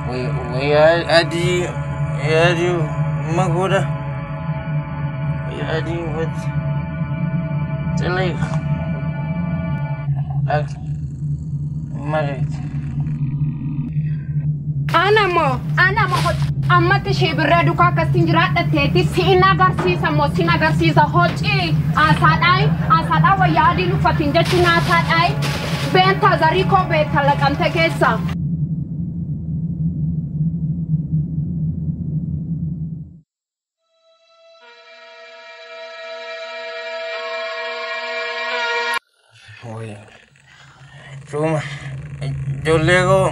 Wayyaa adii yaadii magoodha. Wayyaa adii uffatti. Tole. Akka mareeti. Ana moo ammatti ishee birraa duukaa akkasiin jiraadhatteetti siin agarsiisa moo siin agarsiisa hocii haasaadhaa wayyaa adiin uffatiin jechuun haasaadhaa beenta zarii koo beekta laqamte keessa. Shuma ijoollee koo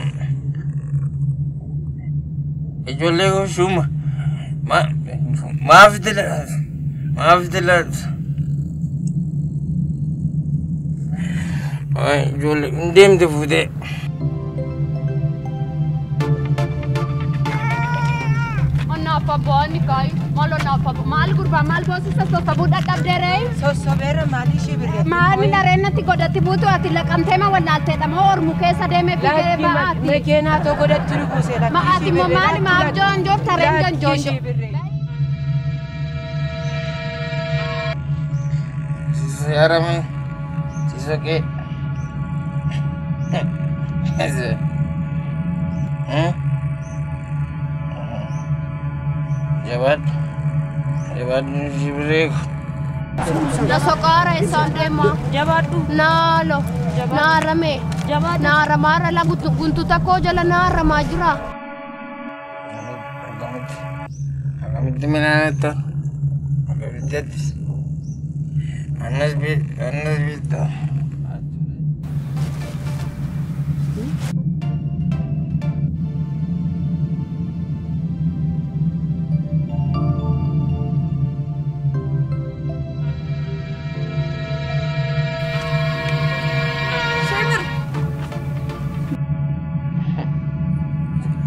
ijoollee koo shuma maaf dila maaf dila ijoollee hin deemte fuutee. Onnaaf abboonni kaayu maal onnaaf abbo maal gurbaa maal boosisa sossobuu dadhabdeeree. Sossobeera maali ishee birree. Maali nareenatti godhatti buutu ati laqamtee ma wallaalteedha moo ormu keessa deemee fiigee ba'aati. Mekeenaa too godhatti nu buuse Ma ati moo maali maaf joonjoof tareen jonjoonjo. Siyaarame sisokee. Jabaadhu jabaadhu shibiree ko. Na soqoora isaan deema. Jabaadhu. Naalo. Naarame. Naaramaara la guntuta koo jala naaramaa jira. Akkamitti midhaan akkamitti annas annas bitta.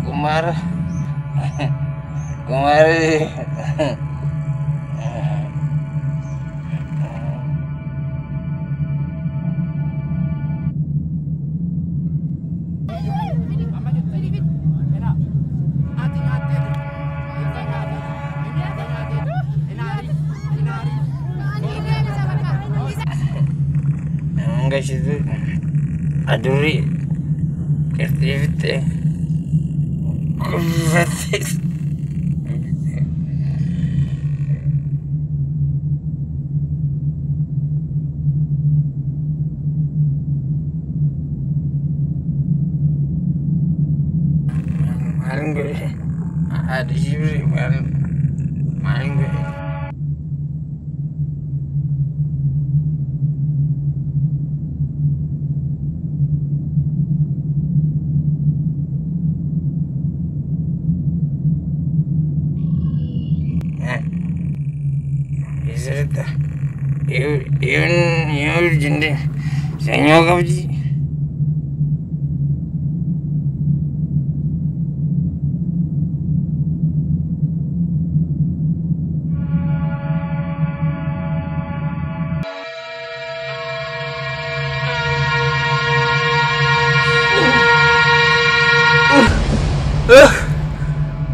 Kumar Kumar Enggak situ aduri kertivite. Malin gue ada sih malin malin gue. Even jinde senyo kabji.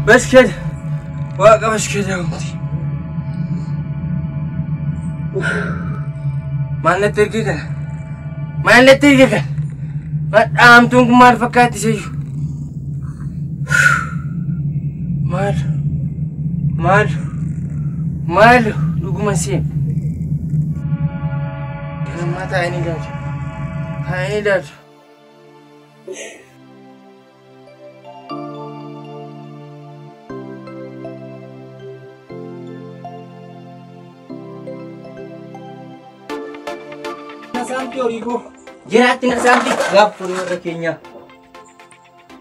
بس كده واقف بس كده Maal natti ergee kana? Maal natti ergee kana? Dhaamtuun kun maal fakkaatti seyyuu? Maal? Maal? Maal? Dhuguma seen. Kanammaa taa'anii ilaalu. Taa'anii ilaalu. Nasaamti horii koo jiraatti nasaamti gaaf furii warra keenyaa.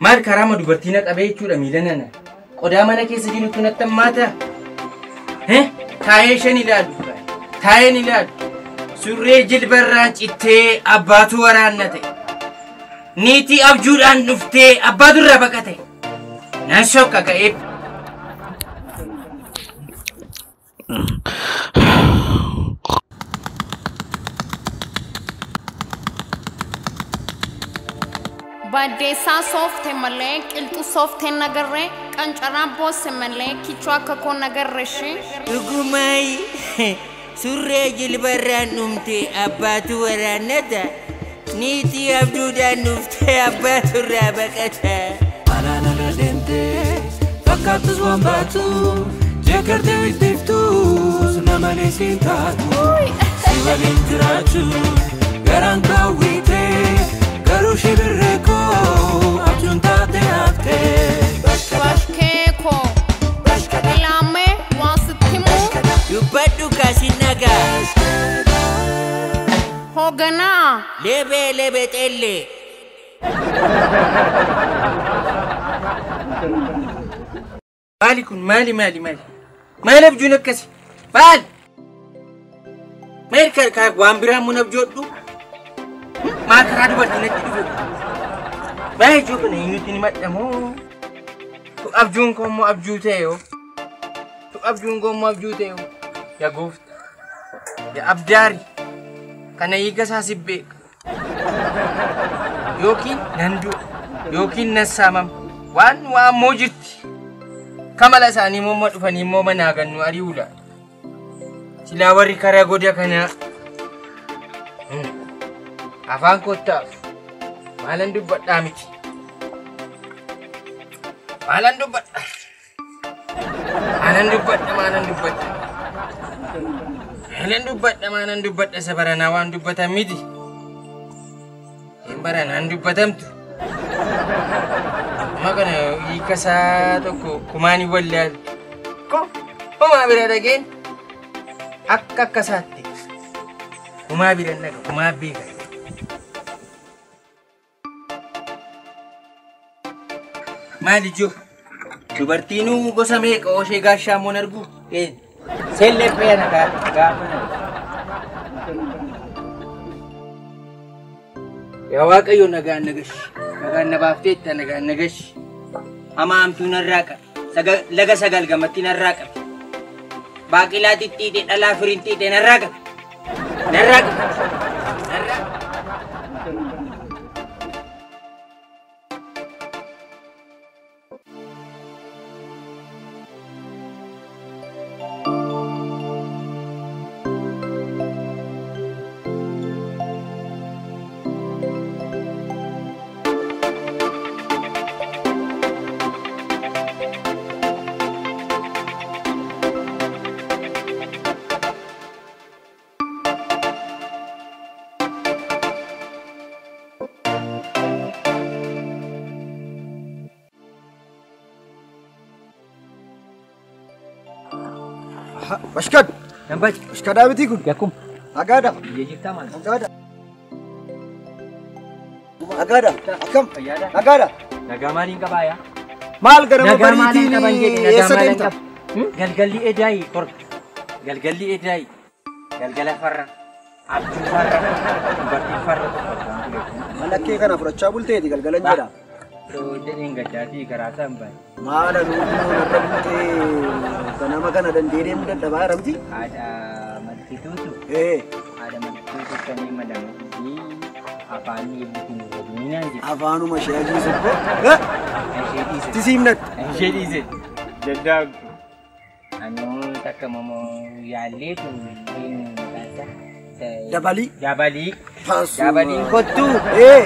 Maal karaama dubartii na qabee jechuudha miila nana. Qodaa mana keessa jirutu natti hammaata. Taa'ee shan ilaalu. Taa'een ilaalu. Surree jilbarraan cittee abbaatu waraanna ta'e. Niitii abjuudhaan dhuftee abbaatu irraa baqate. Nan shokka ka'ee. Baddeessaa soofte malee qilxuu soofte nagarree qancaraan boosse malee kichuu akka koo nagarre ishee. Dhugumaayi surree jilbarraan dhumte abbaatu waraannata. Niitii abjuudhaan dhuftee abbaatu irraa baqata. Anaan irra deemtee fakkaattus waan baatu jeekartee wittiftus nama leesiin taatu si waliin jiraachuu garaan kaawwitee garuu shibirree koo abjuun taate haftee. Bakkee koo ilaamee waan sitti himu Dubbadhu kaasin nagaa. Hoogganaa. Lebee lebe xellee. Maali kun maali maali maali? Maali abjuun akkasi? Maali? Maali ka waan biraa immoo abjoodhu? Maa karaa dubartii natti dhufe? Maali ijoo kana eenyutti ni madhamoo? Tu abjuun koo immoo abjuu ta'e yoo? Tu abjuun koo immoo abjuu ta'e yoo? Yaa gooftaa! Yaa abdaari! Kana hiika isaa si beeka. Yookiin nan du'a yookiin nan saamama. Waan waa ammoo jirti. Kamala isaanii immoo dhufanii immoo manaa gannu ari'uudha. Silaa warri karaa goda kanaa afaan kottaaf maalan dubbadhaa miti. Maalan dubbadha. Maalan dubbadha maalan dubbadha. Maalan dubbadha maalan dubbadha isa baranaa waan dubbatan miti. Hin baranaan dubbatamtu. Amma kana hiika isaa tokko kumaan hin wallaalu. Ko homaa bira dhageen akka akkasaatti. Kumaa bira dhaga kumaa beeka. Maali ijoo? Dubartiinuu gosa meeqa ooshee gaashaa moon argu? Sellephee ana gaafa na. Yaa Waaqayyo nagaan na gashi. Nagaan na baafteetta nagaan na gashi. Hamaa hamtuu narraa qabi. Laga sagal gamatti narraa qabi. Baaqilaa xixxiite dhalaa firiin xiixee narraa qabi. Narraa qabi. Narraa qabi. Bashkad. Nambaji. Bashkadaa miti kun. Yakkum. Nagaadha. Biyya jirtaa maal? Nagaadha. Nagaadha. Akkam? Fayyaadha. Nagaadha. Nagaa maaliin qabaa yaa? Maal ganama Nagaa maaliin bariitiin qaban jedhi nagaa eessa maaliin deemta? qaba? Galgalli edaayi torba. Galgalli edaayi. Galgala farra. Abjuu farra. Dubartii farra tokko argaan ture. Mana kee kana fudhachaa bulteeti galgalan jedha. Jedheen gaddaatii karaa isaan bahe. Maala nuti narra bultee ganama kana dandee deemuu dadhabaa jira miti? Haadha malkituutu. Ee Haadha malkituutu kanneen madama afaan eebbitiin waliin jedhe. Afaanuma ishee ajiisu ko. Ishee dhiise. Tisiimnatti. Ishee dhiise. Daddaabdu. Anuu takka mamoo yaalleetu Dabalii. Dabalii. Tasuma. Dabaliin kottu. Ee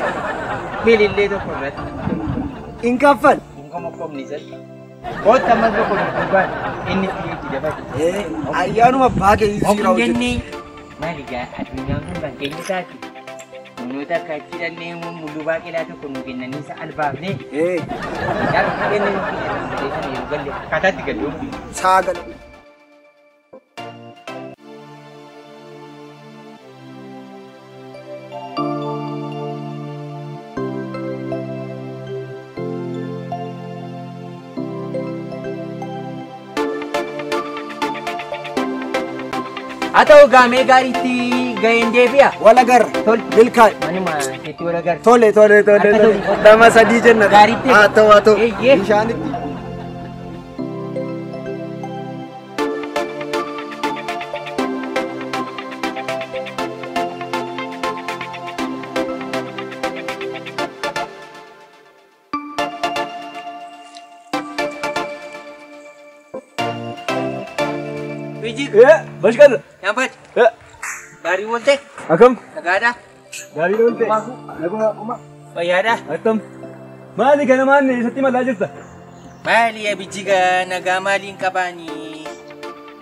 Bilillee tokko irratti. hin kaffal. Hin komokkomni isatti. Kottu ammas tokko dubbaan inni itti dabale. Ee ayyaanuma abbaa kee Of siira hin hojjetu. jennee maali gaa addunyaan kun kan keenya taati. Nunoota akka achi dhannee muluu baaqelaa tokko nu kennanii isa albaafnee Ee gaafa kennanii nu kennan galee sana yeroo galle akkaataatti galle saagala. Haa ta'u gaamee gaariitti ga'een deebi'a. Wal agarra. Tole. Milkaa'e. Manuma keetti wal agarra. Tole tole tole Akka tole. ta'u. Lama sadii jenna. Gaariitti. Haa ta'u haa ta'u. Eeyyee. Bishaanitti. Abijit. Bashkar. Nampat. Gaarii oolte. Akkam? Nagaadha. Gaarii oolte. Naguma kuma. Fayyaadha. Akkam? Maali ganamaan eessatti imalaa jirta? Maali Abijiga nagaa maaliin qabaanii?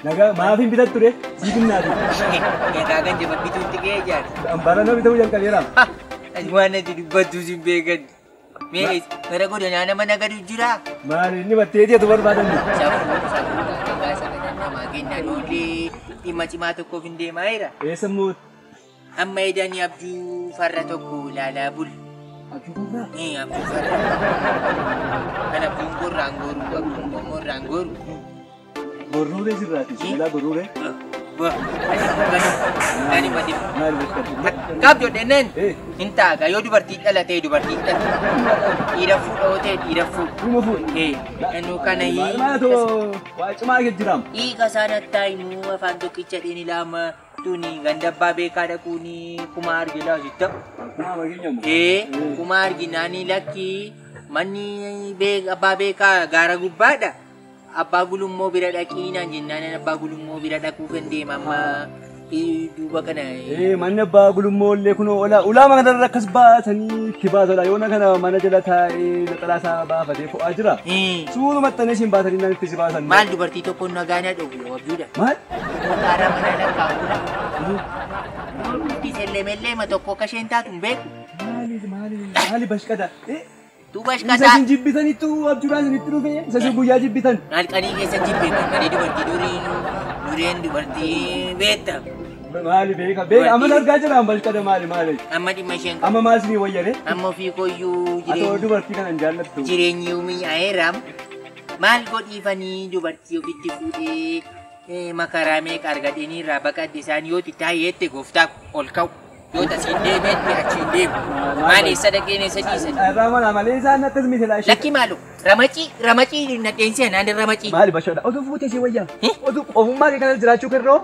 Nagaa maaf hin bitattu ree? Siif hin naatu. Nagaa kan jaba bituutti ga'ee jaati. Barana bitamuu jalqabeera. Ani waan ati dubbattu sin beekan. Mee gara godinaa nama nagadu jira? Maali inni batteetii atu barbaadan? Safuu safuu nagaa isa kana namaa kennan oolee dhimma cimaa tokkoof hin deemaa jira. Eessa immoo? Amma edani abjuu farra tokko ilaalaa bulu. Abjuu farraa? Ee abjuu farra. Kan abjuun korraan gooru abjuun qorraan gooru. Gorruuree sirraati. Silaa gorruuree. Ani mati. Kaab jodhenneen hin taaga yoo dubartii dhalatee dubartii dhalate. Dhiira fuudha yoo ta'e dhiira fuudha. Dhuma fuudha. Naannoo kana Maal waa cimaa jiraam. Hiika isaan attaa himuu afaan tokkicha dhiini lama tuni ganda abbaa beekaa dhaquuni kuma argilaa sitta. Kuma arginyamu. Kuma arginaani lakki manni abbaa beekaa gaara gubbaadha. Abbaa gulummoo bira dhaqii naan jennaan abbaa gulummoo bira dhaquuf hin deema amma duuba kana. Manni abbaa gulummoo illee kunoo olaa ulaa mana akkas baasanii itti baasudha. Yoona kana mana jala taa'ee naxalaa isaa baafatee fo'aa jira. Suuruma xanee siin baasanii naan itti si baasan. Maal dubartii tokko nagaa na dhowwu abjuudha. Maal? Karaa mana lakkaa'uudha. Sellemelleema tokko akka isheen taatu hin beeku. Maali maali maali bashqata? Duuba ashkataa. Isa isin jibbitanitu abjuudhaan isinitti dhufe isa isin guyyaa jibbitan. Halkanii keessa jibbee malee dubartii duriinuu dureen dubartii beekta. Maali beeka beeka amma argaa jiraan bashqata maali maali. Amma dhimma isheen. Amma maal isinii wayyare? Amma ofii koyyuu jireenya. Atoo dubartii kana hin jaallattu. Jireenyi mi'aayeera. Maal godhiifanii dubartii ofitti fuudhee makaraa meeqa argadhanii irraa baqadde isaan yoo taa'eette gooftaa ol ka'u. Yoo tasiin deemetti achiin deemu. Maal eessa dhaqeen eessa ciisan? Irraa mana malee isaan akkas miti laa ishee. Lakki maalu ramacii ramacii nadheensi anaan ramacii. Maali bashoodha otuu fuutee si wayyaa. Otuu ofummaa kee kana jiraachuu kerroo.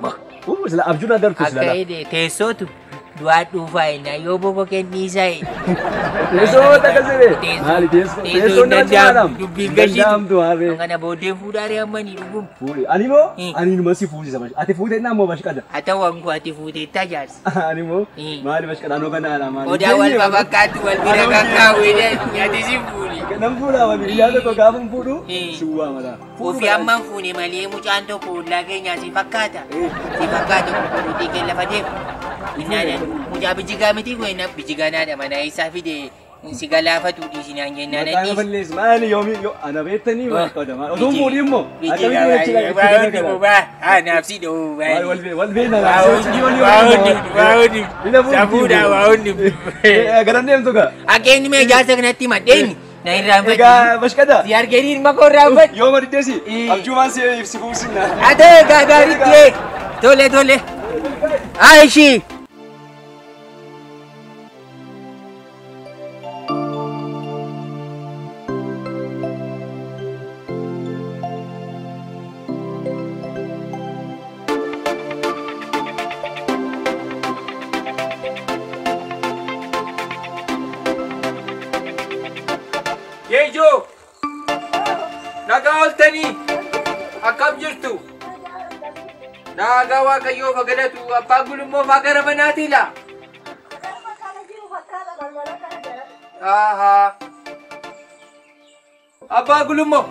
Sila abjuun agartu sila. Akka hidhe teessootu du'aa dhuufaa innaa yoo bobo kenniisaa. Teessoo akkas jedhee. Maali teessoo teessoo nama cimaadhaam. Dubbiin gashiitu. Danda'amtu haaree. Kana booddee fuudhaaree ammanii dhugum. Fuudhe ani moo ani numa si fuusisa bashi ati fuutee naa moo bashqada. Haa ta'u angoo ati fuuteettaa jaarsi. Ani moo maali bashqada anoo kana maali. Odaa wal fakkaatu wal bira kan kaawwee nyaati si fuuni. Nam fuudhaa wali guyyaa tokko gaafa hin fuudhu si waamala. Ofii ammaan fuune malee mucaan tokko ollaa keenyaa si fakkaata. Si fakkaata qulqulluutii kee lafa deemu. Innaan mucaa bijigaa miti kun inni bijigaa naadha mana isaa fide si galaafatu dhiisinaan jennaan Maqaan balleessu maali yoomi ana beektanii maal qaba maal osoo fuudhii immoo akkamitti Anaaf si dhowwu Maal wal beekna Safuudha waa hundi. Garan deemtu gaa. Akeenyi mee jaarsa kanatti himadheeni. Na irraanfadhu. Egaa bashqada. Si arganii ilma koo irraanfadhu. Yoo madiddeesi abjuumaan si ibsi fuusinna. Haa ta'e egaa gaariitti tole tole. Haa ishii. Yeejoo! Nagaa ooltanii! Akkam jirtu? Nagaa Waaqayyoo fagalatu abbaan gulummoo faa gara manaatii laa? Ahaa. Abbaa gulummoo!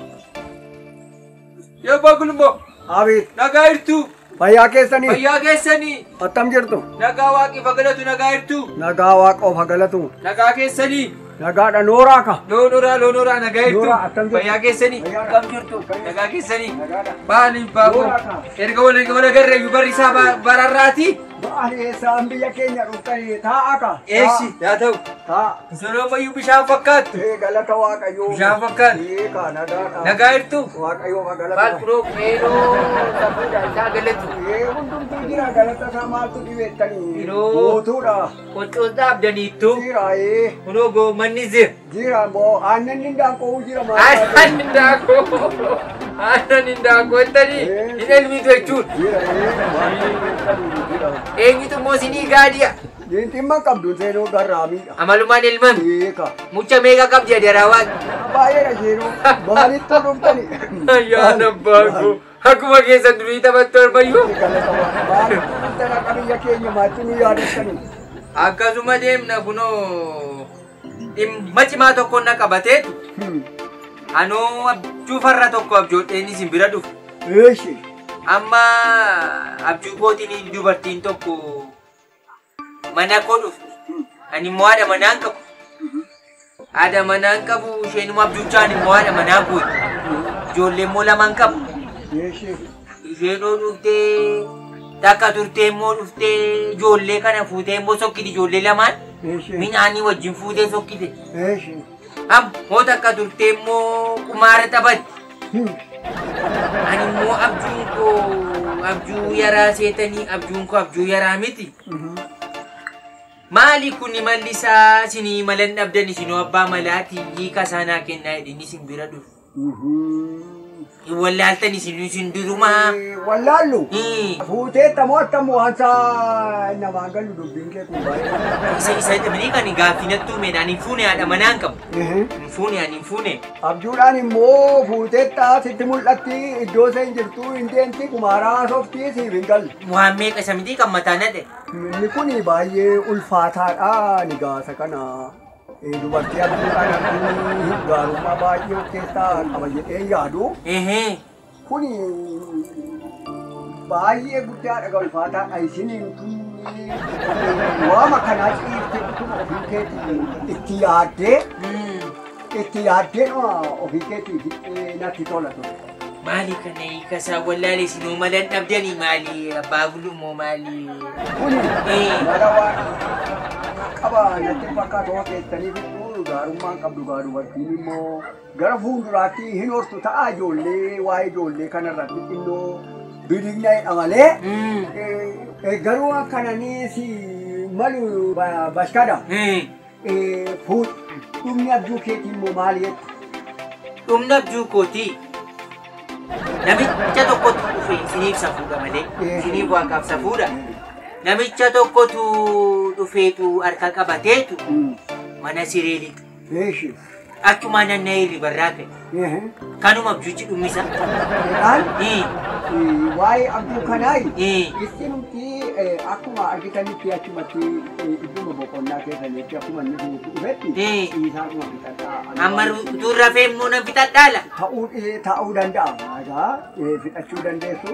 Yoo abbaa gulummoo! Abiit. Nagaa jirtu? Fayyaa keessanii? Fayyaa keessanii? Attam jirtu? Nagaa waaqii fagalatu nagaa jirtu? Nagaa waaqoo fagalatu. Nagaa keessanii? Nagaadha nooraa ka. Loonoraa loonoraa nagaa jirtu. Fayyaa keessanii. Akkam jirtu? Nagaa keessanii. Maaliif baakoo? Erga wal agarree barri isaa bararraati. Maali eessaan biyya keenya dhuftanii taa'a ka. Eessi yaa ta'u. Taa'a. Sonomayyuu bishaan fakkaattu. Galata Waaqayyoo. Bishaan fakkaattu. Ee ka nagaadha. Nagaa jirtu. Waaqayyoo galata. Maal kunoo qeeroo safuudha isaa galatu. Ee hundumtuu jira galata isaa maaltu dhibeettanii. Guutuudha. Qoccoo dhaabdaniittu. Jira ee. Kunoo goommanni jira. Jira moo aannan hindaanqoo jira maal. Aannan hindaanqoo. Aannan hindaanqoo jettanii hin elmitu jechuudha. Jira ee. Jira. Eenyutu immoo isinii gaadiya? Dhimma qabdu seenuu garraamiidha. Amalumaan ilmami. Eeka. Mucha meeqa qabdi adaraa waaqni? Baay'eedha seenuu. Maalittu dhuftani? Ayyaana abbaa koo. Akkuma keessan durii taphattu arbayyuu. Biyya keenya maatii nu yaadattani. Akkasuma deemna kunoo dhimma cimaa tokko na qabateetu. Anoo abjuu farra tokko abjoodheen isin bira dhufu. Eeshi. Amma abjuu kootiin dubartiin tokko mana koo dhufte. Ani immoo haadha manaan qabu. Haadha manaan qabu isheenuma abjuchaan immoo haadha manaa kooti. Ijoollee immoo lamaan qabu. Eeshi. Isheenoo dhuftee takka turtee immoo dhuftee ijoollee kana fuutee immoo sokkite ijoollee lamaan midhaanii wajjin fuutee sokkite. Eeshi. Ammoo takka turtee immoo qumaara taphatti. Ani immoo abjuun koo abjuu yaraa seetanii abjuun koo abjuu yaraa miti. Maali kuni malli isaa isinii malan dhabdan isinoo abbaa malaati hiika isaa naa kennaa jedhanii isin bira dhufu. Wallaaltan isin durumaa. Wallaallu. Fuutee tamoo waan isaa namaan galu dubbiin kee kun baay'ee. Isa jedhamanii kan gaaffii natti uume ani hin fuune haadha manaa hin qabu. Hin fuune ani hin fuune. Abjuudhaan immoo fuutee sitti mul'atti iddoo isheen jirtu hin deemti kumaaraa softii siif hin galu. Waan meeqa isa miti kan mataa nadhe. Inni kun baay'ee ulfaataadha ni gaasa kana. Dubartii abjuudhaan arguun gaarummaa baay'ee of keessaa qaba jedhee yaadu. Kuni baay'ee guddaadha ulfaataadha. Isiniin waama kanaa ciiftee utuma ofii keetii itti yaaddee ofii keetii natti tola ture. Maali kana hiika isaa wallaalee isinoo malan dhabdanii maali abbaa gulumoo maali? Kuni mala waan qaba natti fakkaatu waan keessanii fixuu gaarummaan qabdu gaa dubartiin immoo gara fuulduraatti hin hortu ta'a ijoollee waa'ee ijoollee kanarratti xinnoo bidigna jedha malee garuu akkananii si malu bashkada dhumni abjuu keetii immoo maal jettu? Dhumni abjuu kootii namicha tokkotu dhufe isiniif safuudha malee isiniif waaqaaf safuudha. Namicha tokkotu dhufeetu harka qabateetu mana siree lixa. Akkuma naanna'ee hirribarraa ka'e. Kanuma abjuuchi dhummisa. Waa'ee abjuu kanaa isinumti akkuma argitanitti achumatti idduma boqonnaa keessanitti akkuma inni isinitti dhufetti isaanuma fixadhaa. Amma utuu rafee immoo nan fixadhaala. Ta'uu danda'a. Egaa fixachuu dandeessu.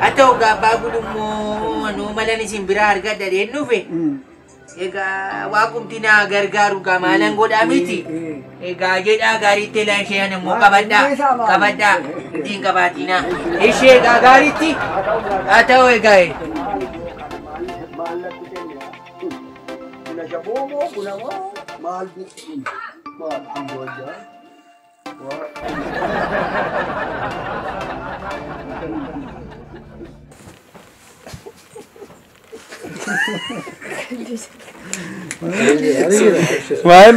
Haa ta'u abbaa gulummoo anuu malan isin biraa argadha dheen dhufe. Egaa waaqumti naa gargaaru gaa maalan godhaa miti. Egaa jedhaa gaariitti elaa ishee ana immoo qabadhaa qabadhaa ittiin qabaatinaa. Ishee egaa gaariitti haa ta'u egaa. Maal?